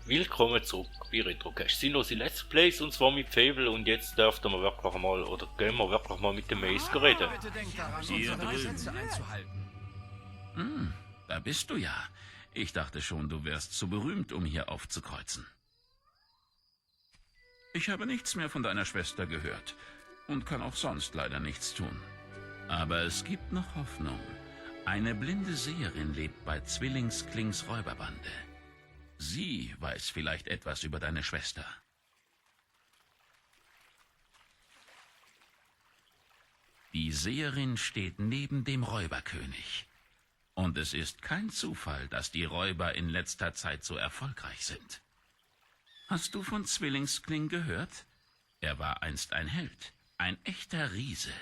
Willkommen zurück bei Retrocast. Sinnlose Let's Plays und zwar mit Fable und jetzt dürften wir wirklich mal, oder gehen wir wirklich mal mit dem Mace reden. Bitte denkt daran, Hier unsere drüben. Gesetze einzuhalten. Da bist du ja. Ich dachte schon, du wärst zu berühmt, um hier aufzukreuzen. Ich habe nichts mehr von deiner Schwester gehört und kann auch sonst leider nichts tun. Aber es gibt noch Hoffnung. Eine blinde Seherin lebt bei Zwillingsklings Räuberbande. Sie weiß vielleicht etwas über deine Schwester. Die Seherin steht neben dem Räuberkönig. Und es ist kein Zufall, dass die Räuber in letzter Zeit so erfolgreich sind. Hast du von Zwillingskling gehört? Er war einst ein Held, ein echter Riese.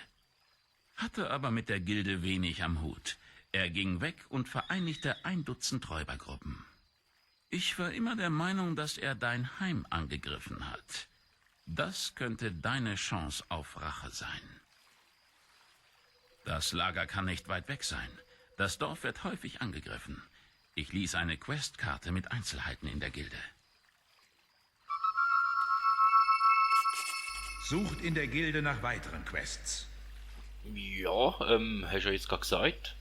Hatte aber mit der Gilde wenig am Hut. Er ging weg und vereinigte 1 Dutzend Räubergruppen. Ich war immer der Meinung, dass er dein Heim angegriffen hat. Das könnte deine Chance auf Rache sein. Das Lager kann nicht weit weg sein. Das Dorf wird häufig angegriffen. Ich ließ eine Questkarte mit Einzelheiten in der Gilde. Sucht in der Gilde nach weiteren Quests. Ja, hast du ja jetzt gerade gesagt.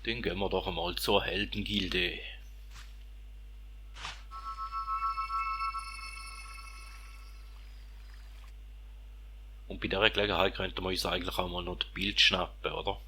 Dann gehen wir doch einmal zur Heldengilde. Und bei dieser Gelegenheit könnten wir uns eigentlich auch mal noch das Bild schnappen, oder?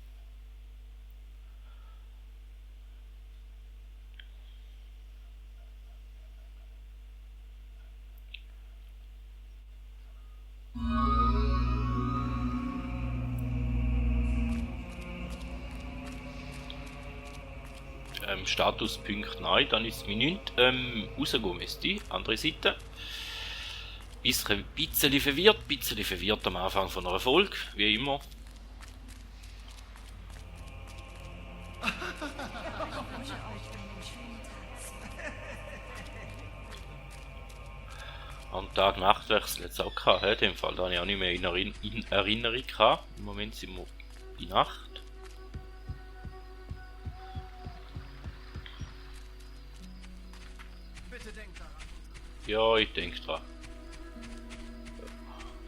Statuspunkt nein, dann ist es mir nichts. Rausgehen müsste, andere Seite. Bisschen verwirrt am Anfang von einer Folge, wie immer. Am Tag-Nacht-Wechsel jetzt auch gehabt, in dem Fall, da habe ich auch nicht mehr in Erinnerung gehabt. Im Moment sind wir die Nacht. Bitte denkt daran. Ja, ich denke dran.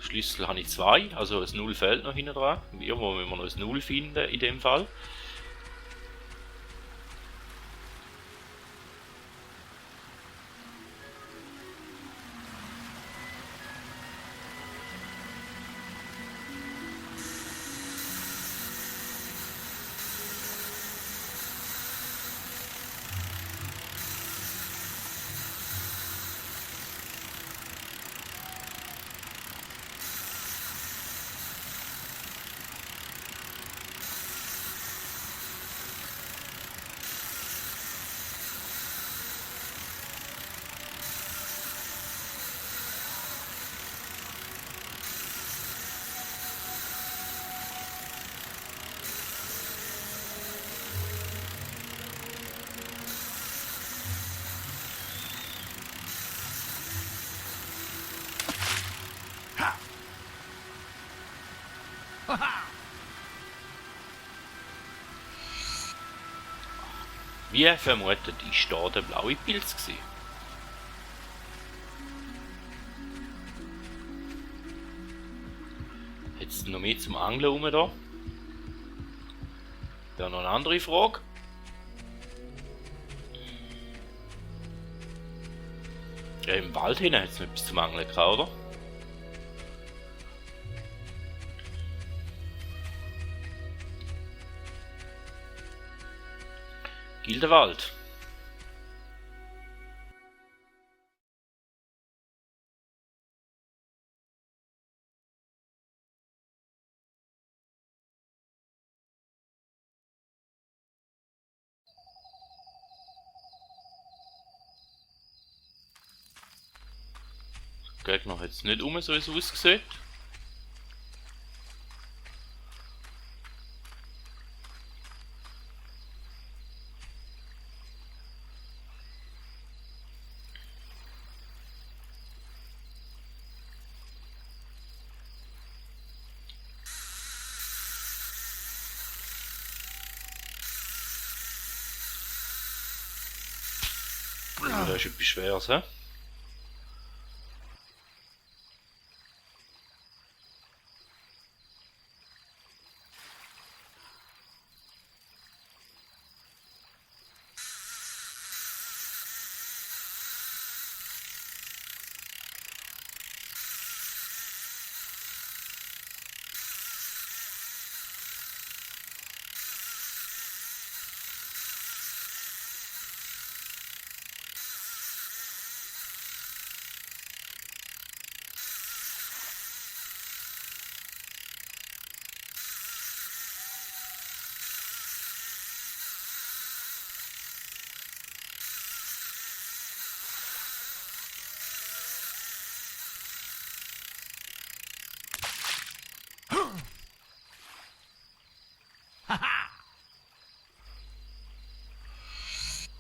Schlüssel habe ich 2, also das 0 fehlt noch hinten dran. Irgendwo müssen wir noch das 0 finden in dem Fall. Wie vermutet ist da der blaue Pilz gewesen. Jetzt noch mehr zum Angeln rum da. Wäre noch eine andere Frage. Ja, im Wald hinten hat es noch etwas zum Angeln gehabt, oder? Gildewald. Gegner hat es nicht so wie es aussieht. ist etwas Schweres, hä?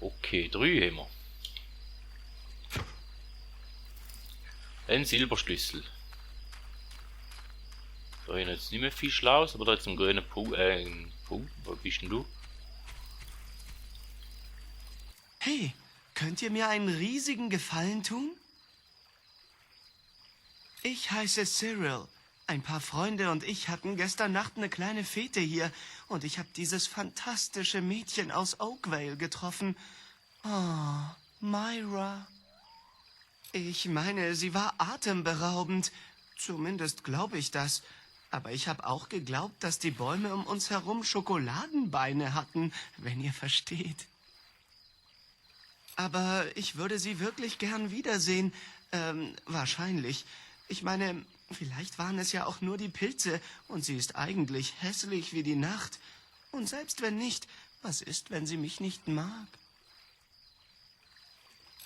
Okay, 3 haben wir. Ein Silberschlüssel. Da habe ich jetzt nicht mehr viel Schlaues, aber da jetzt einen grünen Punkt. Wo bist denn du? Hey, könnt ihr mir einen riesigen Gefallen tun? Ich heiße Cyril. Ein paar Freunde und ich hatten gestern Nacht eine kleine Fete hier und ich habe dieses fantastische Mädchen aus Oakvale getroffen. Oh, Myra. Ich meine, sie war atemberaubend. Zumindest glaube ich das. Aber ich habe auch geglaubt, dass die Bäume um uns herum Schokoladenbeine hatten, wenn ihr versteht. Aber ich würde sie wirklich gern wiedersehen. Wahrscheinlich. Ich meine, vielleicht waren es ja auch nur die Pilze und sie ist eigentlich hässlich wie die Nacht. Und selbst wenn nicht, was ist, wenn sie mich nicht mag?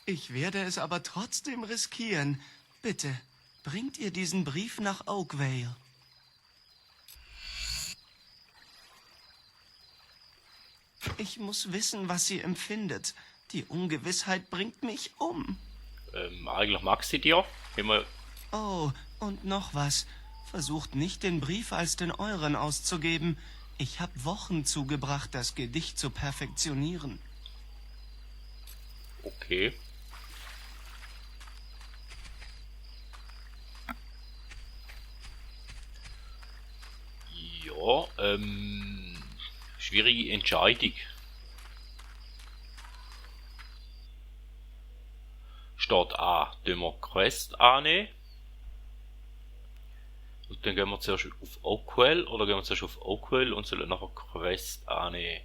Ich werde es aber trotzdem riskieren. Bitte, bringt ihr diesen Brief nach Oakvale. Ich muss wissen, was sie empfindet. Die Ungewissheit bringt mich um. Eigentlich mag sie dir. Immer. Oh, und noch was. Versucht nicht, den Brief als den euren auszugeben. Ich habe Wochen zugebracht, das Gedicht zu perfektionieren. Okay. Ja, schwierige Entscheidung. Steht A, tun wir Quest annehmen. Und dann gehen wir zuerst auf Oakvale oder gehen wir zuerst auf Oakvale und sollen nachher Quest annehmen.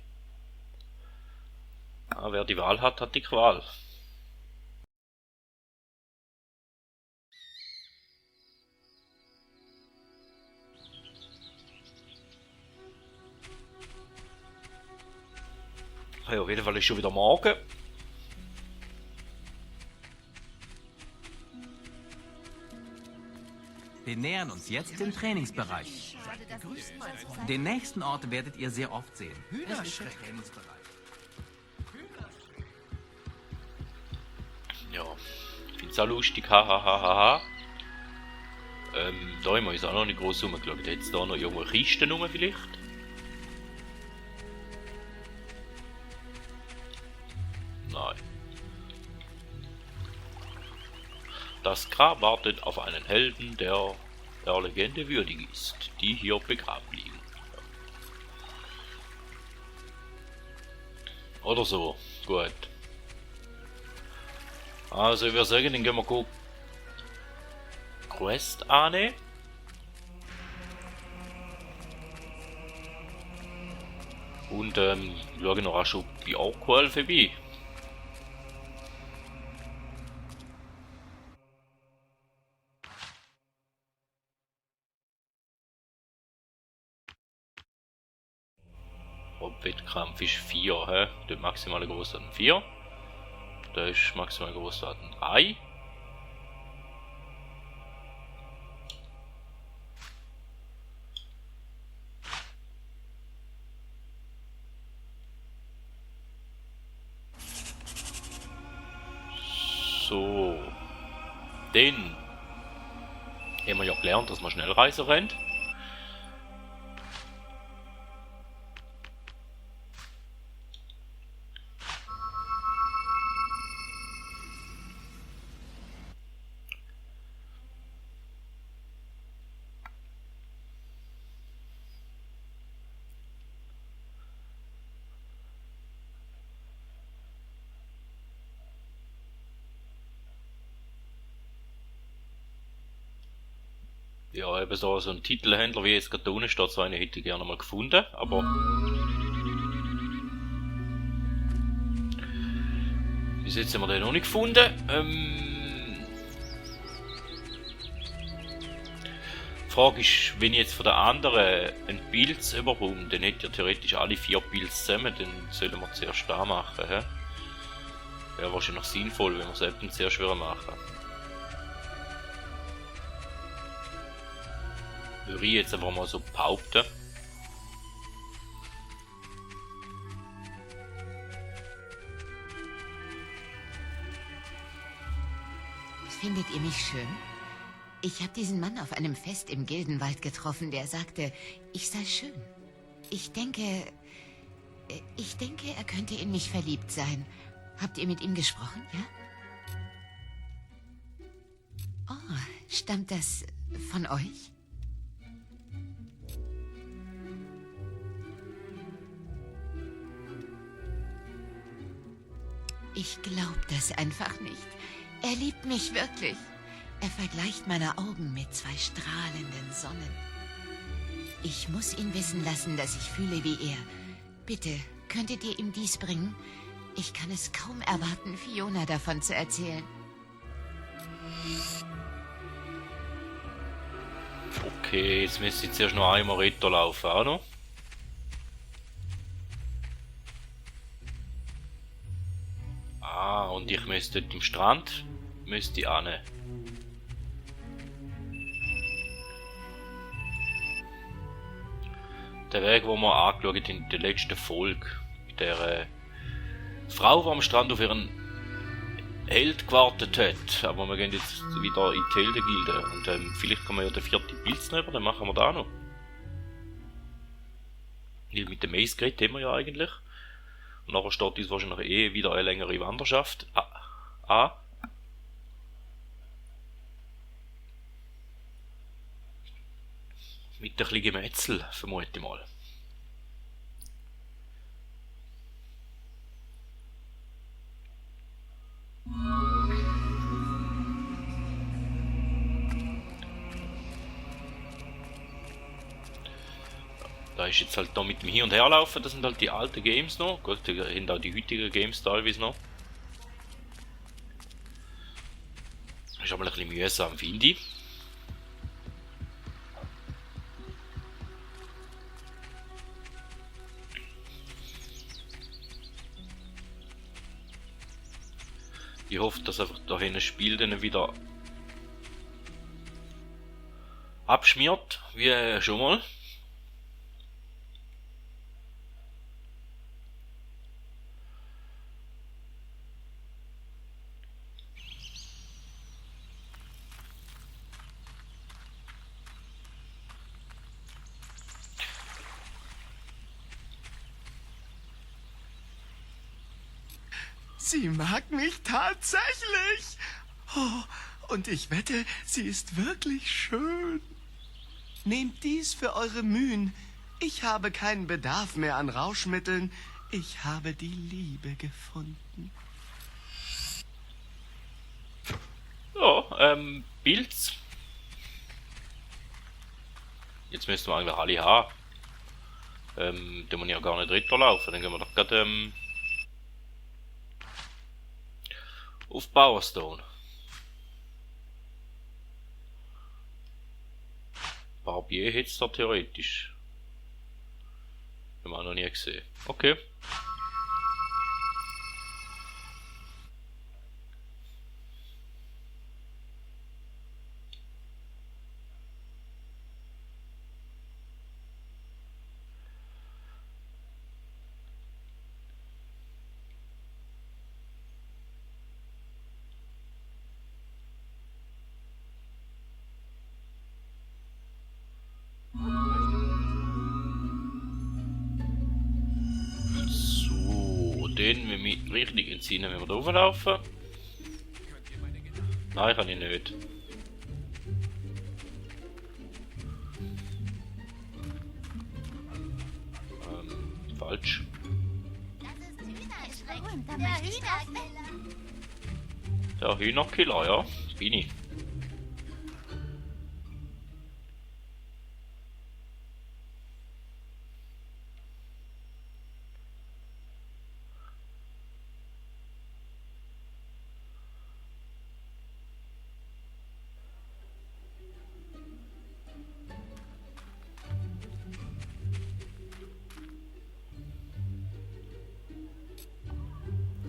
Ah, wer die Wahl hat, hat die Qual. Hey, auf jeden Fall ist schon wieder morgen. Wir nähern uns jetzt dem Trainingsbereich. Den nächsten Ort werdet ihr sehr oft sehen. Es ist der Trainingsbereich. Ja, ich find's auch lustig, hahaha. Da haben wir uns auch noch nicht groß rumgeschaut. Jetzt da noch irgendwo Kisten rum vielleicht? Nein. Das Grab wartet auf einen Helden, der der Legende würdig ist, die hier begraben liegen. Oder so, gut. Also ich würde sagen, dann gehen wir gucken. Quest annehmen. Und schauen noch schon bei Oakvale vorbei. Wettkampf ist 4, hä? Der maximale Großdaten 4. Da ist maximale Großdaten 3. So. Den haben wir ja gelernt, dass man Schnellreise rennt. Ja, eben so ein Titelhändler, wie jetzt gerade da unten steht, so einen hätte ich gerne mal gefunden, aber... Bis jetzt haben wir den noch nicht gefunden. Die Frage ist, wenn ich jetzt von der anderen einen Pilz überkomme, dann hätte ja theoretisch alle 4 Pilze zusammen, dann sollen wir zuerst da machen. He? Wäre wahrscheinlich sinnvoll, wenn wir es eben zuerst machen. Würde ich jetzt einfach mal so behaupten. Findet ihr mich schön? Ich habe diesen Mann auf einem Fest im Gildenwald getroffen, der sagte, ich sei schön. Ich denke, er könnte in mich verliebt sein. Habt ihr mit ihm gesprochen, ja? Oh, stammt das von euch? Ich glaub das einfach nicht. Er liebt mich wirklich. Er vergleicht meine Augen mit 2 strahlenden Sonnen. Ich muss ihn wissen lassen, dass ich fühle wie er. Bitte, könntet ihr ihm dies bringen? Ich kann es kaum erwarten, Fiona davon zu erzählen. Okay, jetzt müsste ich zuerst noch einmal runterlaufen, auch noch. Ah, und ich müsste dort am Strand, müsste ich hin. Der Weg, den wir angeschaut haben in der letzten Folge, mit der Frau, die am Strand auf ihren Held gewartet hat. Aber wir gehen jetzt wieder in die Heldengilde und vielleicht kann man ja den 4. Pilz nehmen, dann machen wir da noch. Mit dem Mace Grid haben wir ja eigentlich. Und nachher steht uns wahrscheinlich wieder eine längere Wanderschaft an. Mit ein bisschen Gemetzel, vermute ich mal. Da ist jetzt halt da mit dem Hin- und Herlaufen, das sind halt die alten Games noch. Gut, da sind auch die heutigen Games teilweise noch. Ist aber ein bisschen mühsam, finde ich. Ich hoffe, dass einfach dahin das Spiel dann wieder abschmiert, wie schon mal. Sie mag mich tatsächlich. Oh, und ich wette, sie ist wirklich schön. Nehmt dies für eure Mühen. Ich habe keinen Bedarf mehr an Rauschmitteln. Ich habe die Liebe gefunden. Ja, Pilz. Jetzt müssen wir eigentlich alle haben. Da muss ich ja gar nicht runterlaufen, dann gehen wir doch gerade auf Bowerstone. Barbier hätte es da theoretisch. Haben wir auch noch nie gesehen. Okay. Den wir mit richtig entziehen, wenn wir da hochlaufen. Nein, kann ich nicht. Falsch. Der Hühnerkiller, ja, das bin ich.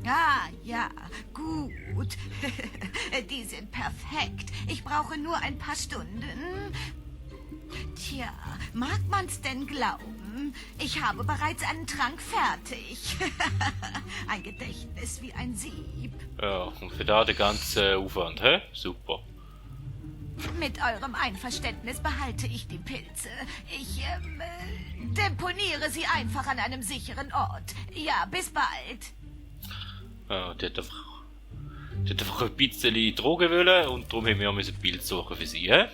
Ah, ja, gut. Die sind perfekt. Ich brauche nur ein paar Stunden. Tja, mag man's denn glauben? Ich habe bereits einen Trank fertig. Ein Gedächtnis wie ein Sieb. Ja, und für da der ganze Aufwand, hä? Super. Mit eurem Einverständnis behalte ich die Pilze. Ich deponiere sie einfach an einem sicheren Ort. Ja, bis bald. Ja, die hat einfach ein bisschen Drogen wollen und darum haben wir ein Bild suchen für sie, hä?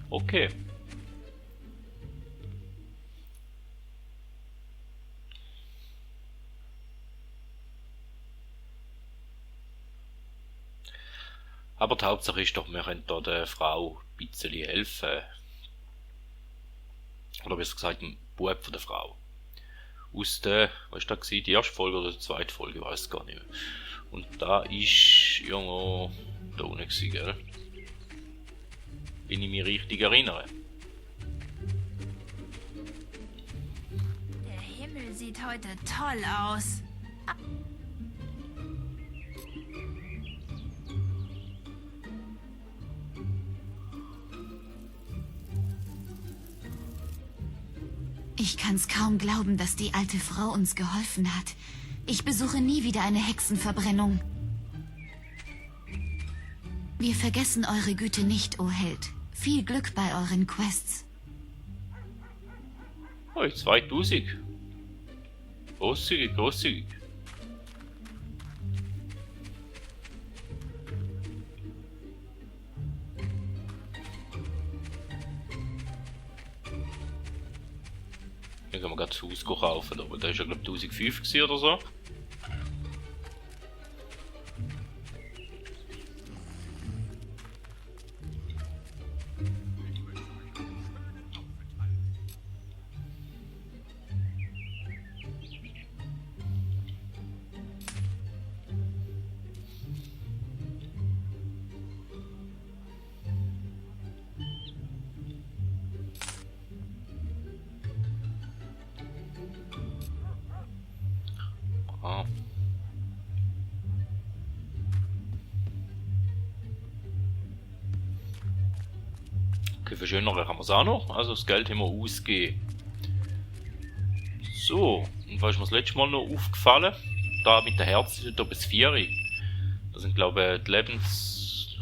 Okay. Aber die Hauptsache ist doch, wir können da der Frau ein bisschen helfen. Oder besser gesagt, dem Bub von der Frau. Aus der, was war das gewesen? Die erste Folge oder die zweite Folge, ich weiß gar nicht mehr. Und da ist irgendwo da unten gewesen, gell? Wenn ich mich richtig erinnere. Der Himmel sieht heute toll aus. Ich kann's kaum glauben, dass die alte Frau uns geholfen hat. Ich besuche nie wieder eine Hexenverbrennung. Wir vergessen eure Güte nicht, o Held. Viel Glück bei euren Quests. Oh, 2000. Großzügig, großzügig. Hier kann man gerade das Haus kaufen, aber da ist ja glaube ich 1005 gewesen oder so. Ah. Okay, für schönere haben wir es auch noch. Also das Geld haben wir ausgegeben. So, und was ist mir das letzte Mal noch aufgefallen? Da mit den Herzen, da bis 4. Das sind glaube ich die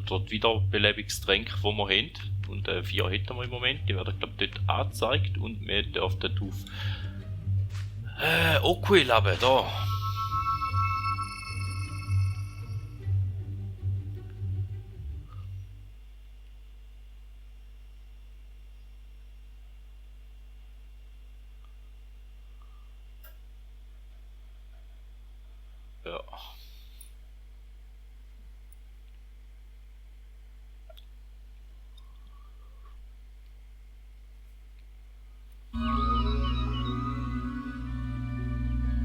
oder die Wiederbelebungstränke, die wir haben. Und 4 hätten wir im Moment. Die werden glaube ich dort angezeigt. Und wir dürfen dort auf Oakville haben, da. Ja.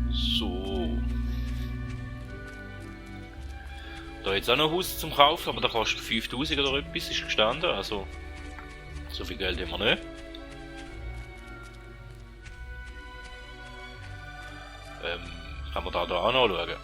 So. Da jetzt auch noch ein Haus zum Kaufen, aber da kostet 5000 oder etwas, ist gestanden, also so viel Geld haben wir nicht. Kann man da auch noch schauen.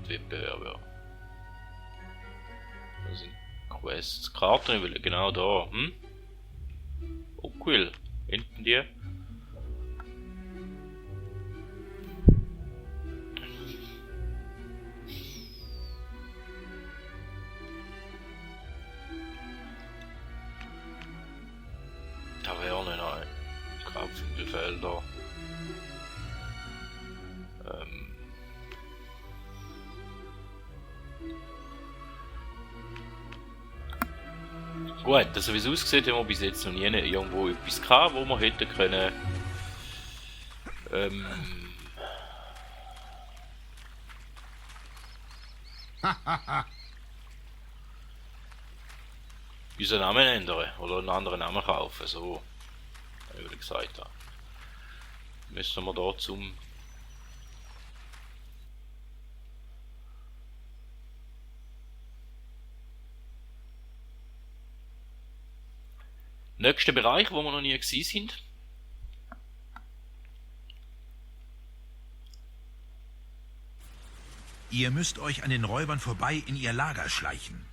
Wettbewerb, ja. Das sind Quests, Karten, ich will genau da, Oh cool, hinten die. Taverne, nein. Grabfinkelfelder. Gut, also wie es aussieht, haben wir bis jetzt noch nie irgendwo etwas gehabt, wo wir hätten können unseren Namen ändern oder einen anderen Namen kaufen, so wie ich gesagt habe. Müssen wir da zum nächsten Bereich, wo wir noch nie gewesen sind. Ihr müsst euch an den Räubern vorbei in ihr Lager schleichen.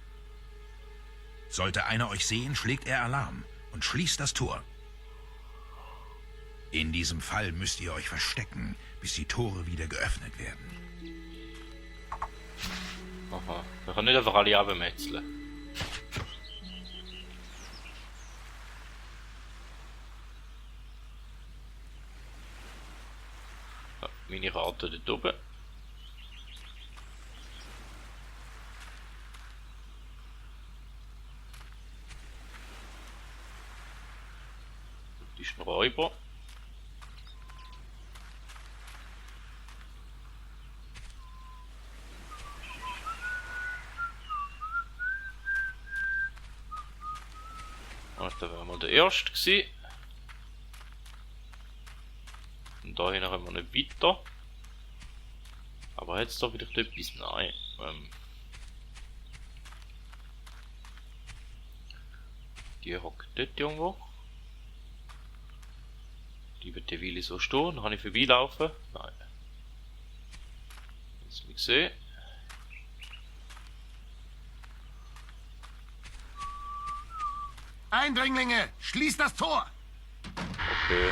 Sollte einer euch sehen, schlägt er Alarm und schließt das Tor. In diesem Fall müsst ihr euch verstecken, bis die Tore wieder geöffnet werden. Aha, wir können nicht einfach alle abmetzeln. Ja, meine Karte dort oben. Das ist ein Räuber. Da wären wir der Erste gewesen. Und dahin haben wir nicht weiter. Aber jetzt da vielleicht etwas? Nein. Die hockt dort irgendwo. Die wird die Weile so stehen. Dann kann ich vorbeilaufen. Nein. Jetzt mich sehen. Eindringlinge, schließt das Tor! Okay.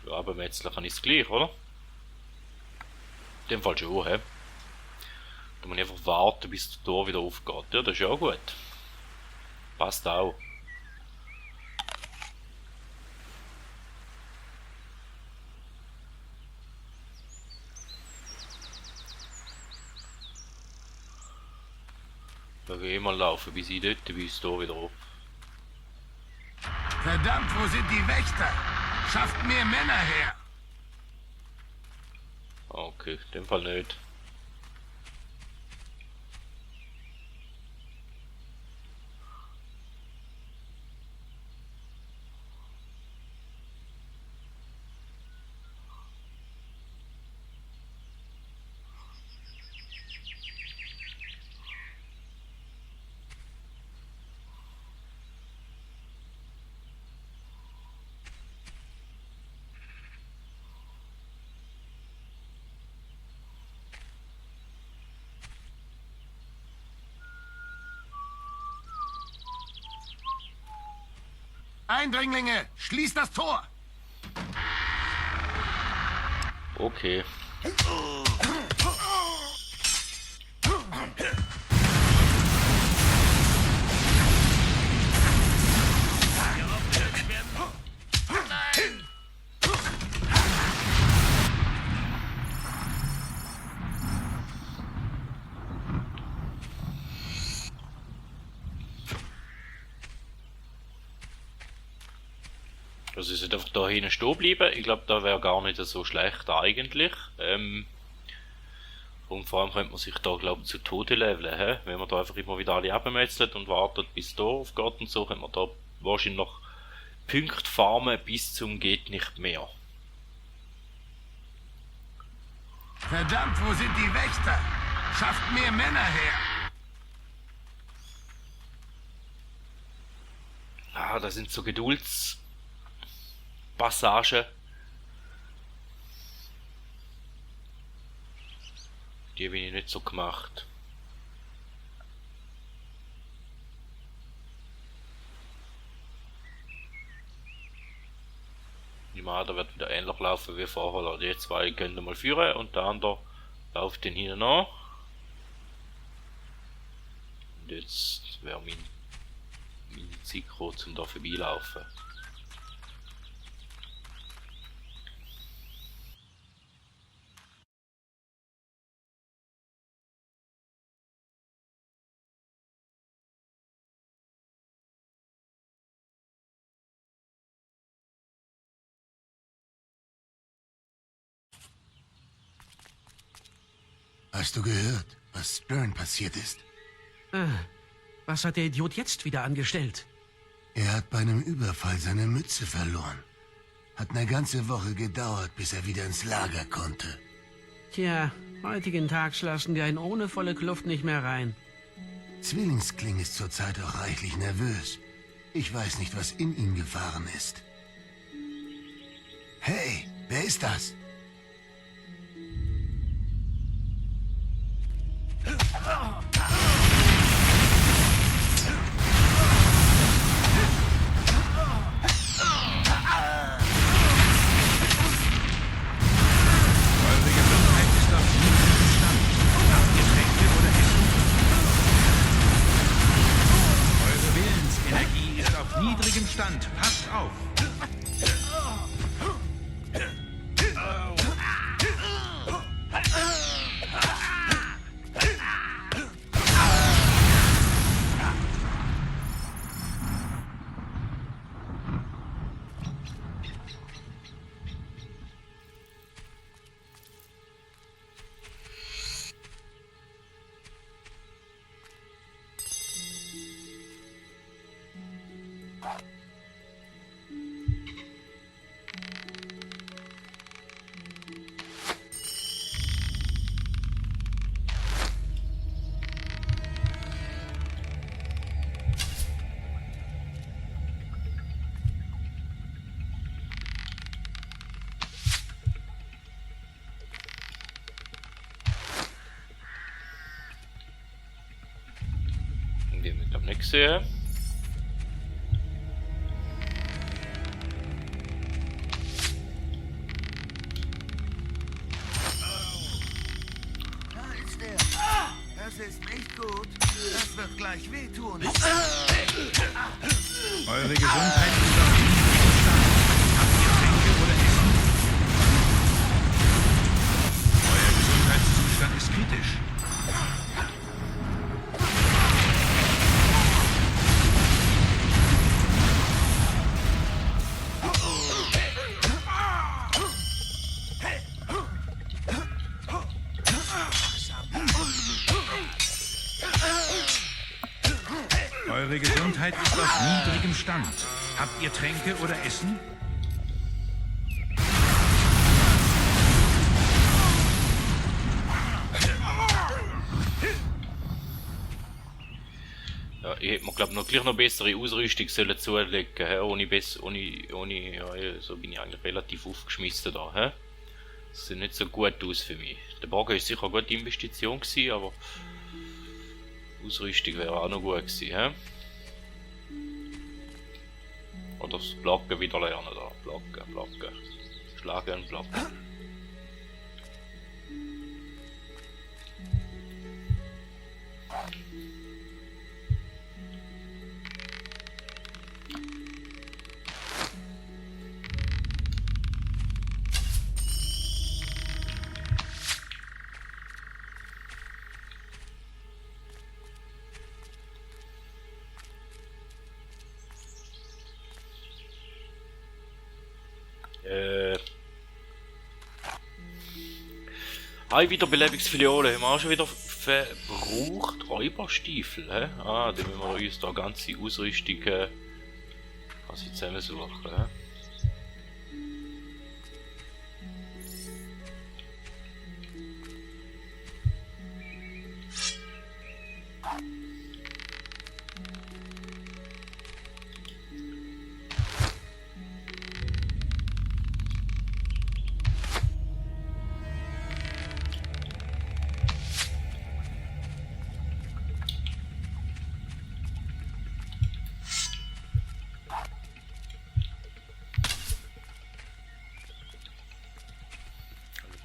Ja, aber Metzler kann ich es gleich, oder? In dem Fall schon, hä? Da muss ich einfach warten, bis das Tor wieder aufgeht. Ja, das ist ja auch gut. Passt auch. Da gehe ich mal laufen, bis ich dort, bis das Tor wieder auf. Verdammt, wo sind die Wächter? Schafft mehr Männer her! Okay, in dem Fall nicht. Eindringlinge, schließt das Tor! Okay. Also, sie sind einfach da hinten stehen bleiben. Ich glaube, da wäre gar nicht so schlecht eigentlich. Und vor allem könnte man sich da, glaube ich, zu Tode leveln. He? Wenn man da einfach immer wieder alle abmetzelt und wartet, bis der aufgeht und so, könnte man da wahrscheinlich noch Punkte farmen bis zum geht nicht mehr. Verdammt, wo sind die Wächter? Schafft mehr Männer her! Ah, das sind so Geduldspassagen. Die bin ich nicht so gemacht. Die Marder wird wieder ähnlich laufen wie vorher. Die zwei können mal führen und der andere läuft den hinten an. Und jetzt wäre mein Zeit kurz, um da vorbeilaufen. Hast du gehört, was Stern passiert ist? Was hat der Idiot jetzt wieder angestellt? Er hat bei einem Überfall seine Mütze verloren. Hat eine ganze Woche gedauert, bis er wieder ins Lager konnte. Tja, heutigen Tags lassen die einen ohne volle Kluft nicht mehr rein. Zwillingskling ist zurzeit auch reichlich nervös. Ich weiß nicht, was in ihm gefahren ist. Hey, wer ist das? Niedrigem Stand. Passt auf. Ich glaube nichts sehen. Da ist er. Das ist nicht gut. Das wird gleich wehtun. Eure Gesundheit ist auf niedrigem Stand. Habt ihr Tränke oder Essen? Euer Gesundheitszustand ist kritisch. Eure Gesundheit ist auf niedrigem Stand. Habt ihr Tränke oder Essen? Ja, ich hätte mir glaube noch gleich noch bessere Ausrüstung sollen zulegen, hä? So bin ich eigentlich relativ aufgeschmissen da, hä? Das sieht nicht so gut aus für mich. Der Bogen ist sicher eine gute Investition gewesen, aber Ausrüstung wäre auch noch gut gewesen, hä? Oder das Blocken wieder lernen da. Blocken. Schlagen, blocken. Wiederbelebungsfiliale haben wir auch schon wieder verbraucht. Räuberstiefel, hä? Ah, dann müssen wir uns da ganze Ausrüstung quasi zusammensuchen, hä?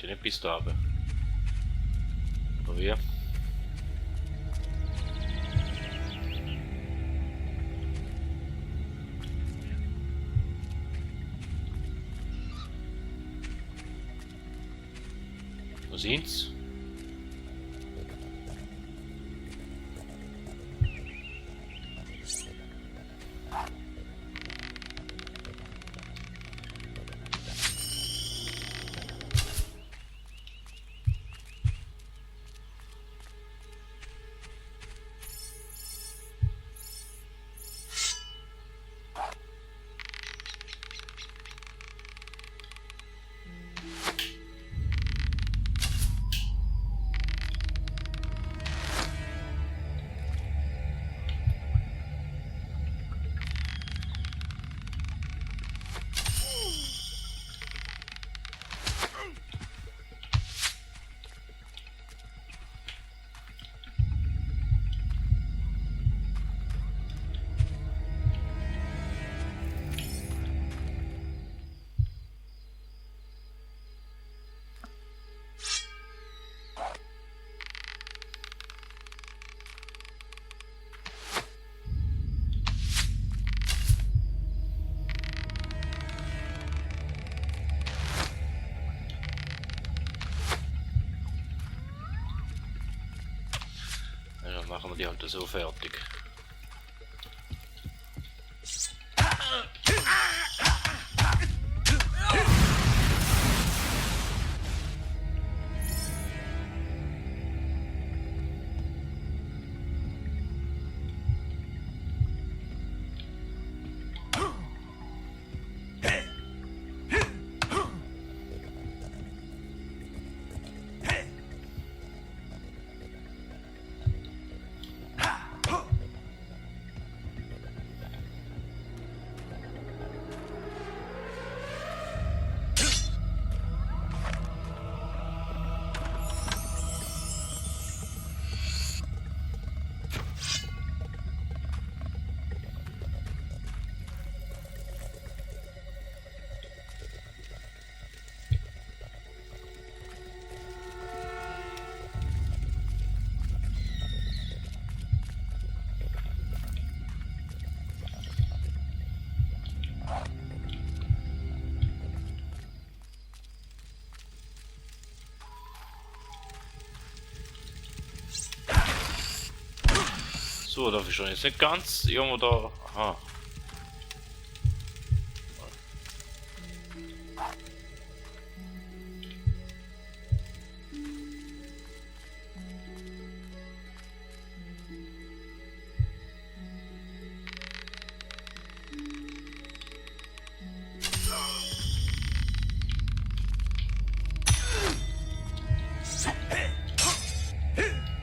Den bist du aber. Probier. Wo sind's? wir die halt so fertig. So, darf ich schon jetzt nicht ganz irgendwo da. Aha.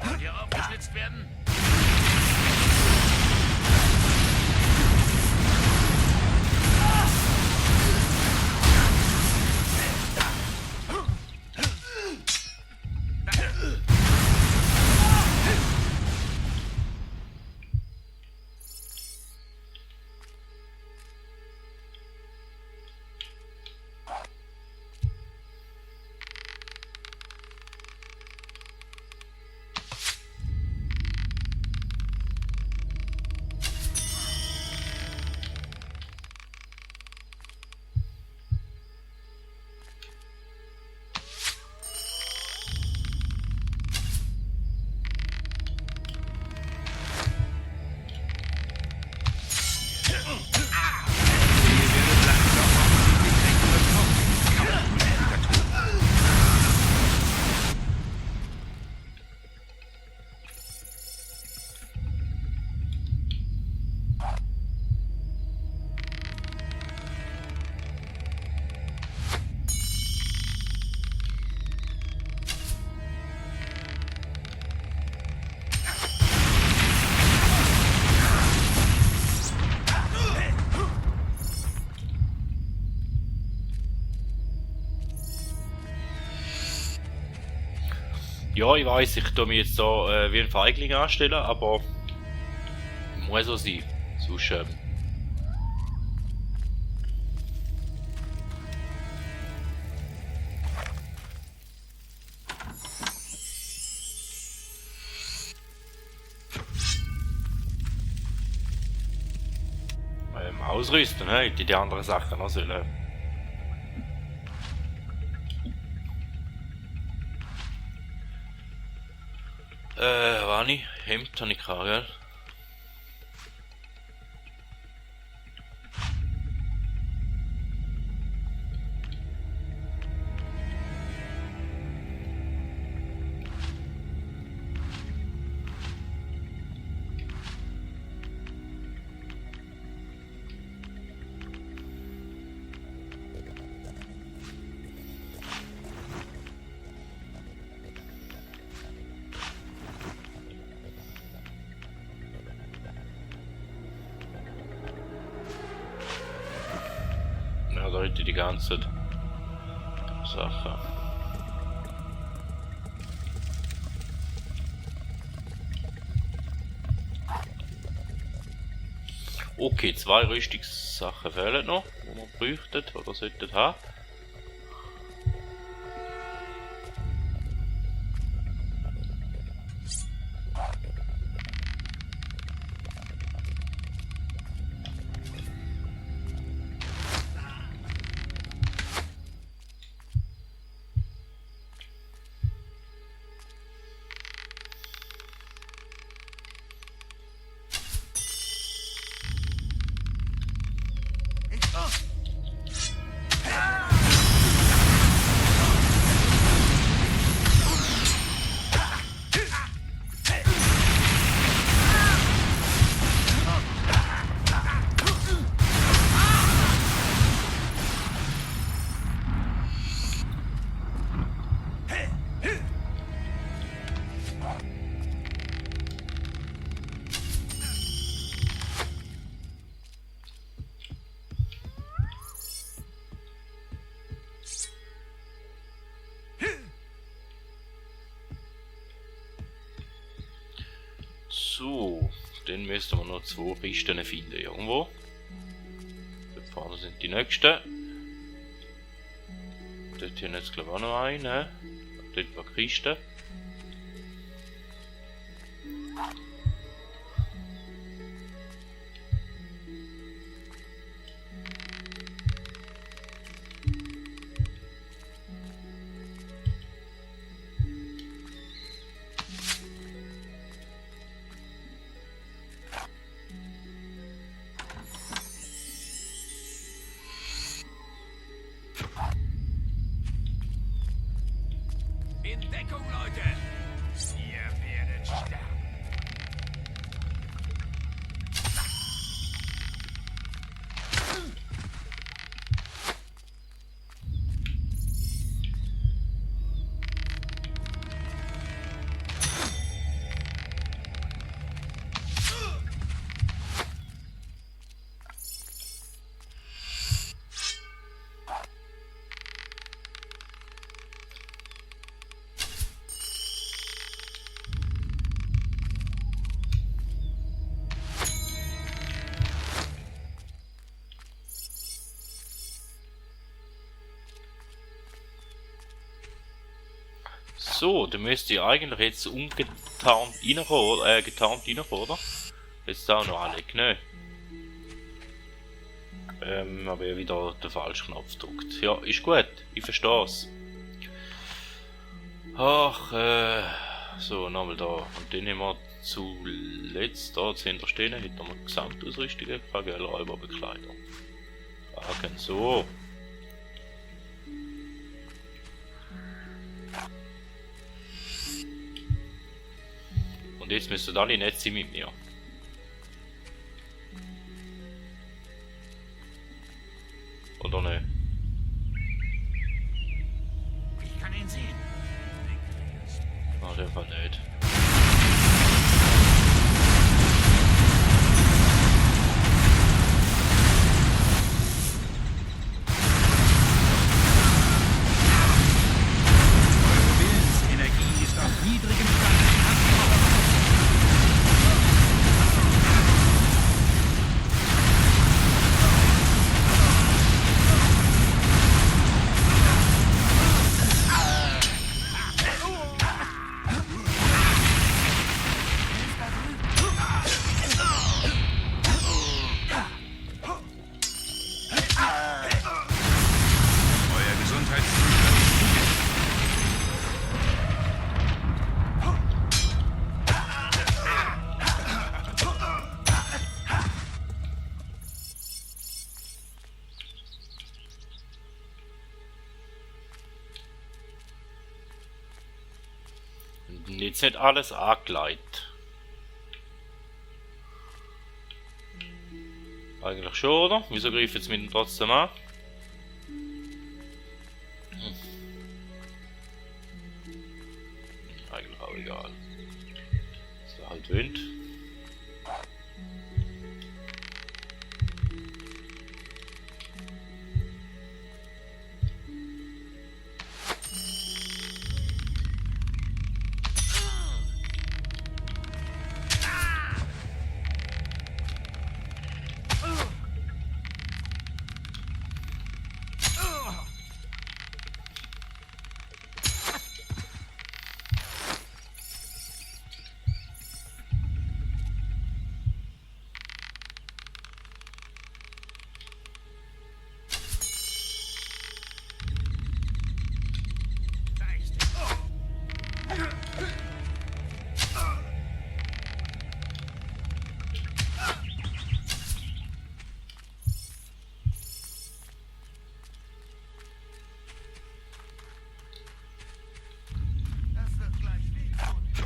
Wollt ihr aufgeschlitzt werden? Ja, ich weiß, ich tue mich jetzt da wie ein Feigling anstellen, aber muss so sein. Sonst ausrüsten, ne? Die anderen Sachen noch sollen. Wani, Hemd habe ich gehabt, gell? Ja, da hätte die ganze Sache. Okay, 2 Rüstungssachen fehlen noch, die man bräuchte oder sollten haben. dann müssten wir noch 2 Kisten finden irgendwo. Dort vorne sind die nächsten. Dort hier jetzt glaube ich auch noch eine. Dort war Kiste. In Deckung, Leute! Ihr werdet sterben. So, dann müsst ihr eigentlich jetzt ungetarnt reinkommen, getarnt reinkommen, oder? Jetzt auch noch alle, ne? Aber ja wieder den falschen Knopf gedrückt. Ja, ist gut, ich verstehe es. Ach, so, nochmal da. Und dann haben wir zuletzt, da, zuhinterst stehen, hätten wir Gesamtausrüstung, Frage, Räuberbekleidung. Fragen, so. Und jetzt müssen alle nett sein mit mir. Oder nicht? Ich kann ihn sehen. Auf jeden Fall nicht. Eure Willensenergie ist auf niedrigem Stand. Euer Gesundheitszustand ist gut. Und jetzt nicht alles angelegt. Eigentlich schon, oder? Wieso greifen jetzt mit dem trotzdem an? Eigentlich auch egal. Ist da halt Wind.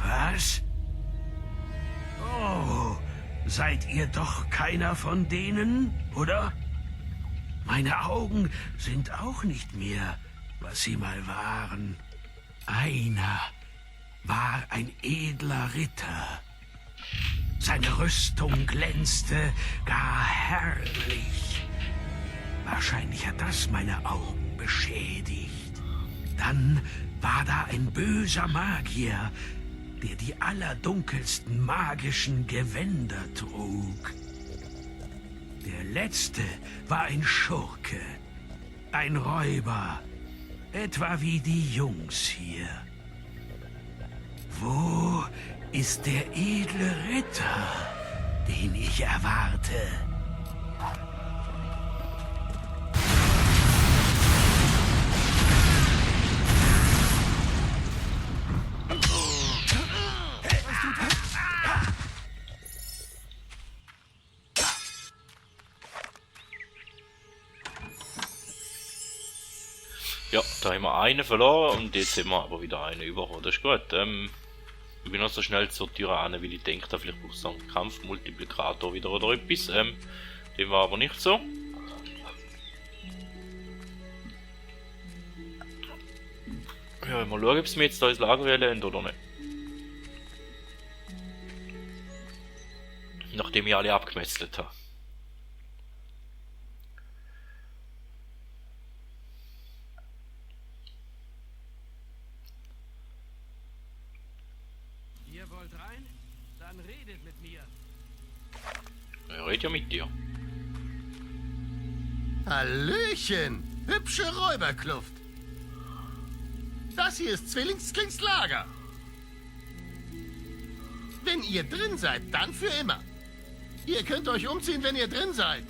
Was? Oh, seid ihr doch keiner von denen, oder? Meine Augen sind auch nicht mehr, was sie mal waren. Einer war ein edler Ritter. Seine Rüstung glänzte gar herrlich. Wahrscheinlich hat das meine Augen beschädigt. Dann war da ein böser Magier, der die allerdunkelsten magischen Gewänder trug. Der letzte war ein Schurke, ein Räuber, etwa wie die Jungs hier. Wo ist der edle Ritter, den ich erwarte? Ja, da haben wir einen verloren und jetzt haben wir aber wieder einen überholt. Das ist gut. Ich bin noch so schnell zur Tür an, weil ich denke, da vielleicht braucht es einen Kampfmultiplikator wieder oder etwas. Dem war aber nicht so. Ja, mal schauen, ob sie mir jetzt da ins Lager wählen oder nicht. Nachdem ich alle abgemetzelt habe. Ihr wollt rein? Dann redet mit mir. Er redet ja mit dir. Hallöchen! Hübsche Räuberkluft. Das hier ist Zwillingskings Lager. Wenn ihr drin seid, dann für immer. Ihr könnt euch umziehen, wenn ihr drin seid.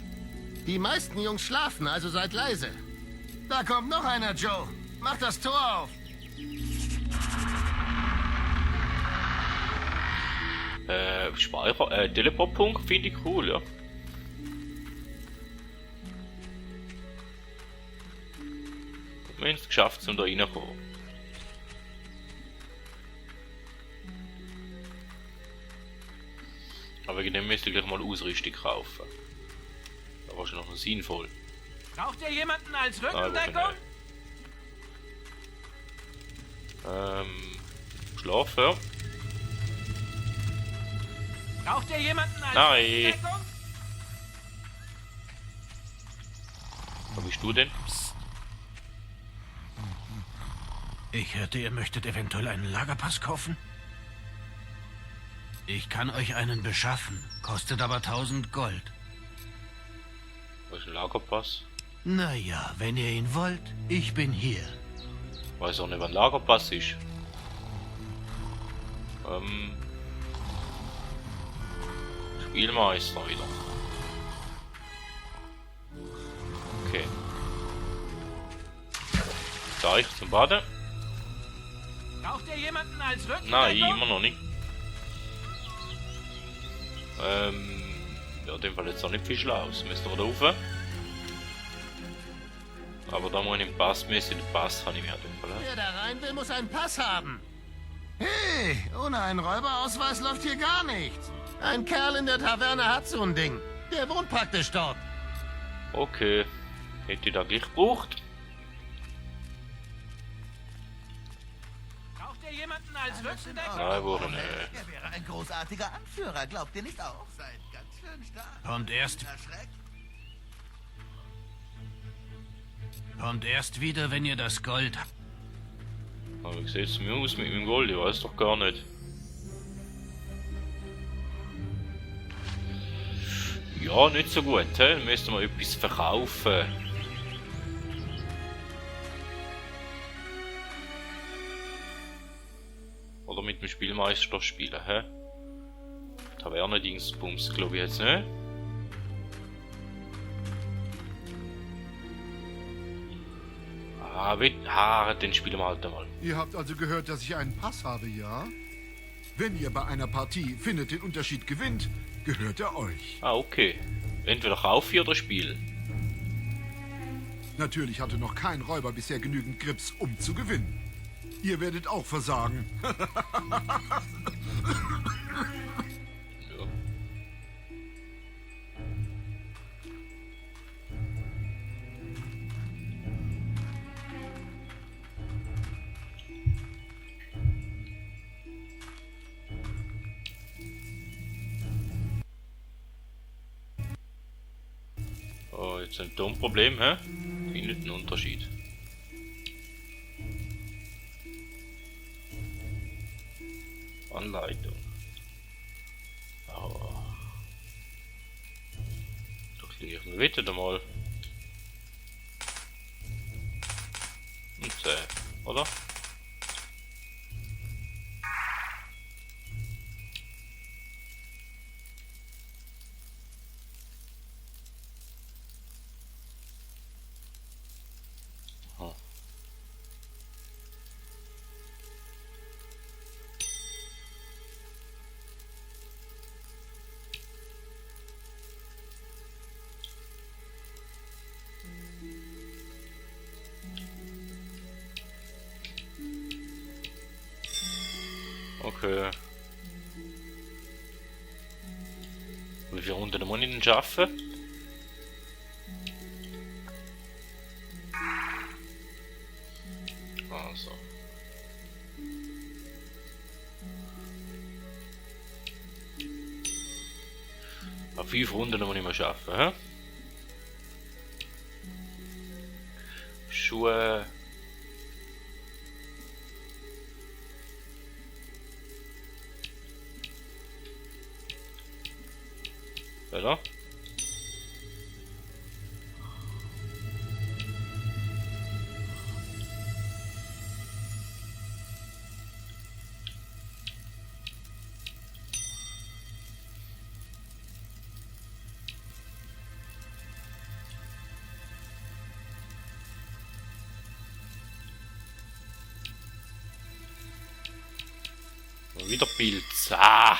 Die meisten Jungs schlafen, also seid leise. Da kommt noch einer, Joe. Mach das Tor auf. Teleportpunkt finde ich cool, ja. Wir haben es geschafft, um da reinzukommen. Aber wegen dem müsst ihr gleich mal Ausrüstung kaufen. Da war schon noch sinnvoll. Braucht ihr jemanden als Nein, Rückendeckung? Schlaf, ja. Braucht ihr jemanden als Nein. Rückendeckung? Wo bist du denn? Ich hörte, ihr möchtet eventuell einen Lagerpass kaufen? Ich kann euch einen beschaffen, kostet aber 1000 Gold. Wo ist ein Lagerpass? Naja, wenn ihr ihn wollt, ich bin hier. Weiß auch nicht, wann Lagerpass ist. Spielmeister wieder. Okay. Teich zum Baden? Braucht ihr jemanden als Rückendeckung? Nein, immer noch nicht. Ja, in dem Fall jetzt auch nicht viel Schlaues. Müssen wir da rauf. Aber da muss ich den Pass messen. Den Pass kann ich mir in dem Fall. Wer da rein will, muss einen Pass haben. Hey, ohne einen Räuberausweis läuft hier gar nichts. Ein Kerl in der Taverne hat so ein Ding. Der wohnt praktisch dort. Okay. Hätte ich da gleich gebraucht. Braucht ihr jemanden als Rückendeckung? Nein, wurde nicht. Er wäre ein großartiger Anführer, glaubt ihr nicht auch? Seid ganz schön stark. Kommt erst wieder, wenn ihr das Gold habt. Aber wie sieht es mir aus mit meinem Gold? Ich weiß doch gar nicht. Ja, nicht so gut, hä? Müssen wir etwas verkaufen. Oder mit dem Spielmeister spielen, hä? Taverne-Dingsbums, glaube ich jetzt nicht. Den spielen wir halt einmal. Ihr habt also gehört, dass ich einen Pass habe, ja? Wenn ihr bei einer Partie findet den Unterschied gewinnt, gehört er euch. Ah, okay. Entweder kaufe ich oder spiele. Natürlich hatte noch kein Räuber bisher genügend Grips, um zu gewinnen. Ihr werdet auch versagen. Oh, jetzt ein Tonproblem, hä? Findet einen Unterschied. Anleitung. Oh. Da klicke ich mir wieder mal. Und oder? Okay. Wie viele Runden muss ich denn schaffen? Also. Auf 5 Runden muss ich mal schaffen, hä? Schuhe. Oder? Wieder Pilz. Ah!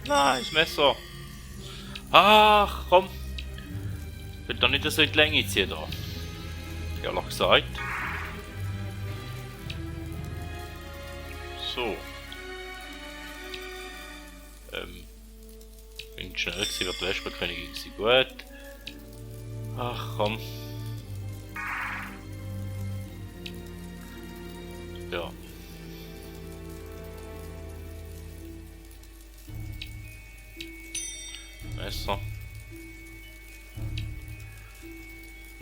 Nein, das Messer. Ach, komm. Ich will doch nicht so in die Länge ziehen da. Ehrlich gesagt. So. Bin schnell gewesen, wird die Wespenkönigin gewesen. Gut. Ach, komm. Ja. Messer.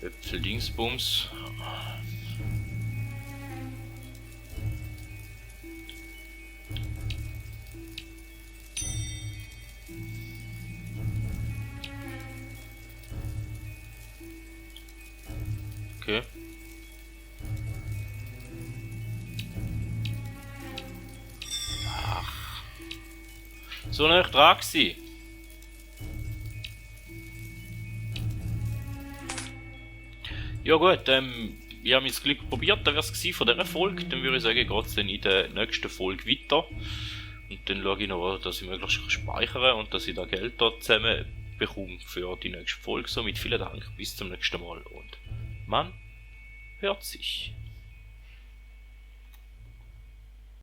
Äpfel Dingsbums. Okay. Ach. So nah dran gewesen. Ja gut, ich habe mein Glück probiert, das wäre es von dieser Folge. Dann würde ich sagen, geht es dann in der nächsten Folge weiter. Und dann schaue ich noch, dass ich möglichst speichern und dass ich da Geld da zusammen bekomme für die nächste Folge. Somit vielen Dank, bis zum nächsten Mal und man hört sich.